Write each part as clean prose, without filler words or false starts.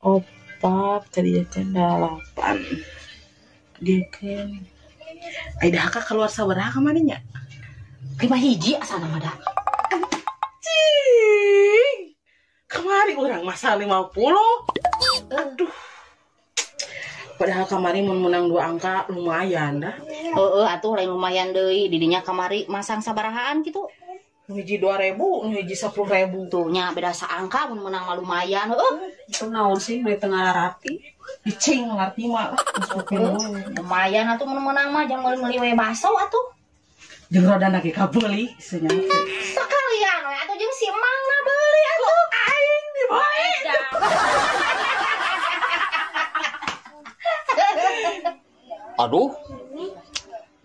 4 kadieukeun 8. Diekeun. Ai dahaka keluar sabaraha kamari nya? 5 hiji asana mah dah. Cing. Kamari urang masa 50. Aduh. Padahal kamari mun menang 2 angka lumayan dah. Heeh, atuh lain lumayan deui didinya kamari masang sabarahaan kitu. Nu hiji 2000, nu hiji 10.000. Tuh nya beda saangka mun menang mah lumayan heueuh. Itu naon sih meuli teu ngararati? Dicing ngarti mah. Lumayan atuh mun menang mah jang meuli-meuli we baso atuh. Jeung rodana ge kabeuli cenah. Sekalian we atuh jeung si Emang na beuli atuh. Aing dibae. Aduh.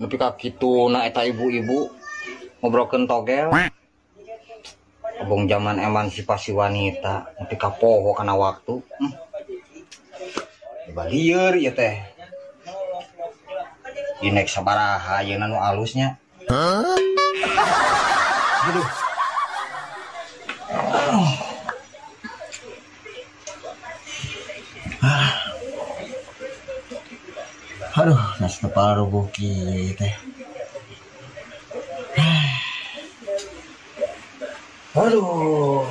Nepi ka kitu na eta ibu-ibu ngobrolkeun togel. Abong zaman emansipasi wanita nepi ka poho kana waktu. Balieur ieu teh. Dinek sabaraha ayeuna nu alusnya. Aduh. Aduh, nasi tepal rubuh kieu teh. Aduh,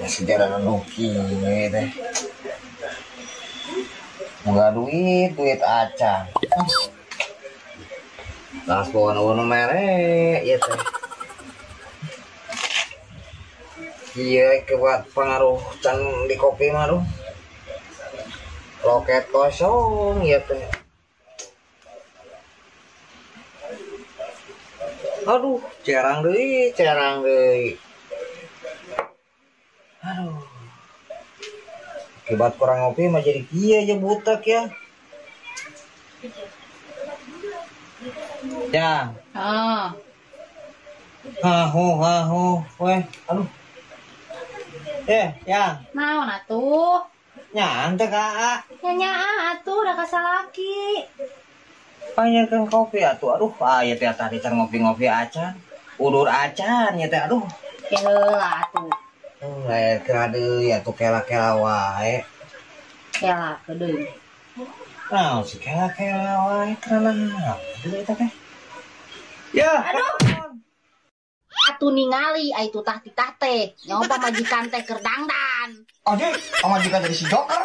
nasi jaran nu kieu teh. Boga duit, duit acan. Las bawa nu mere ieu teh. Ieu kebat pengaruh can di kopi mah aduh. Loket kosong ieu teh. Aduh, cerang deui, cerang deui. Aduh. Akibat kurang ngopi mah jadi kieu aja butak ya. Ya. Ah. Hahu hahu, weh, aduh. Ya. Naon atuh? Nya teh ka A. Nya nyaa atuh da ka salaki. Panyeurkeun kopi atuh, aduh, aya teh tadi can ngopi-ngopi acan. Udur acan nya teh aduh. Heula atuh. Lain kira deui atuh kela-kela wae. Kela deui. Naon sih kela-kela wae karena deui eta teh. Ya. Aduh. Atuh ningali ai tutah titah teh. Nyawa pamajikan teh keur dangdan. Aduh, pamajikan jadi si Joker.